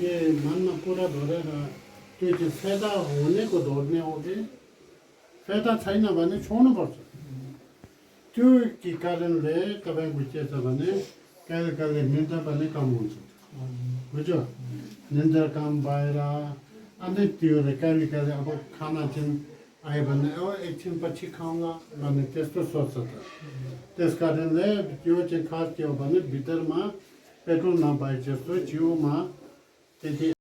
ये मन में पूरा धरेगा त्यो चाहिँ फाइदा हुनेको धोर्ने हो कि फाइदा छैन भने छोड्नुपर्छ त्यो कि कारणले तपाईँको के छ भने कहिले कहिले निद्रा पनि कम हुन्छ बुझ्यो निद्रा कम भएर अनि त्यो कहिले कहिले अब खाना चाहिँ आयो भने अब एकछिन पछि खाउँला भन्ने त्यस्तो सोच्छ त त्यस कारणले त्यो चाहिँ खास के हो भने भित्रमा पेट्रोल नभए जस्तो जिउमा त्यति